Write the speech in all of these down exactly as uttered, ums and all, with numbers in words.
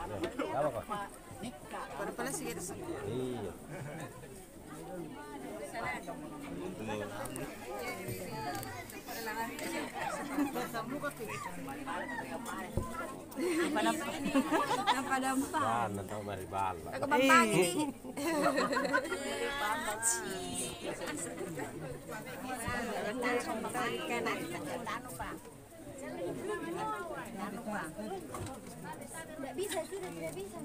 Apa kok? Pada pala sih gitu. Iya. Pada empat. Pada empat. Wah, nanti mari bala. Aku bapaknya. Tidak bisa, sudah tidak bisa.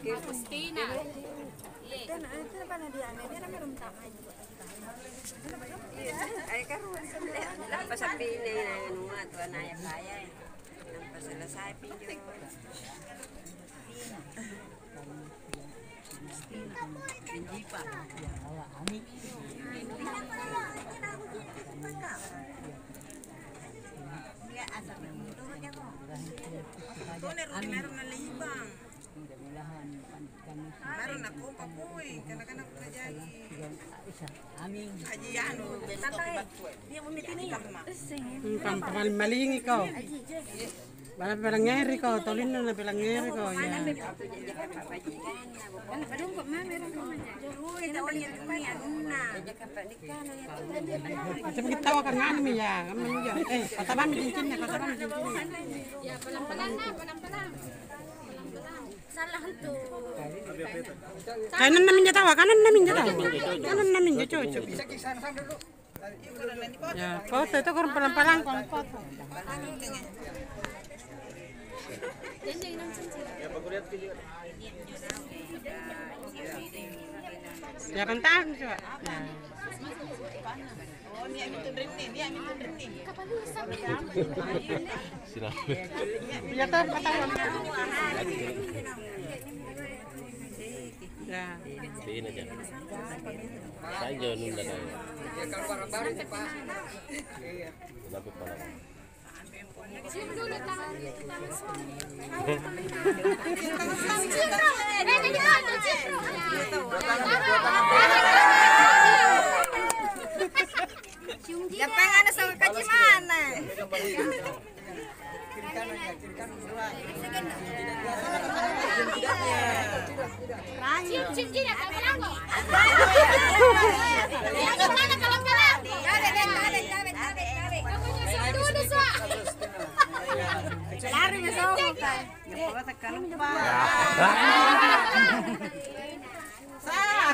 Agustina. Iya. Apa sapi ini, anu, tua naya kaya. Nampa selesai pinjam. Baru nakompa pui, kana-kana punna jaji. Amin. Aji anu, santai. Dia mau meeting nih. Hmm, pam-, pamaling-malingi kau. Bala-, balangngeri kau, tolinna na balangngeri kau, ya. Macam kita tawa kan nganu mi, ya, kan mi, ya. Eh, kata mami cincinnya, kata mami cincinnya. Kanan namin jatawa, kanan namin jatawa. Kanan namin jatawa. Ya, foto itu kurang palang-palang, kurang foto. Ya, kan tahu, coba. Ya. Iya, tahu, tahu. Ya. Sini aja. Saya jauh nunda tahu. Kenapa pala? Jangan ada sama kaci mana. Lari mi somo, Kak. Salah.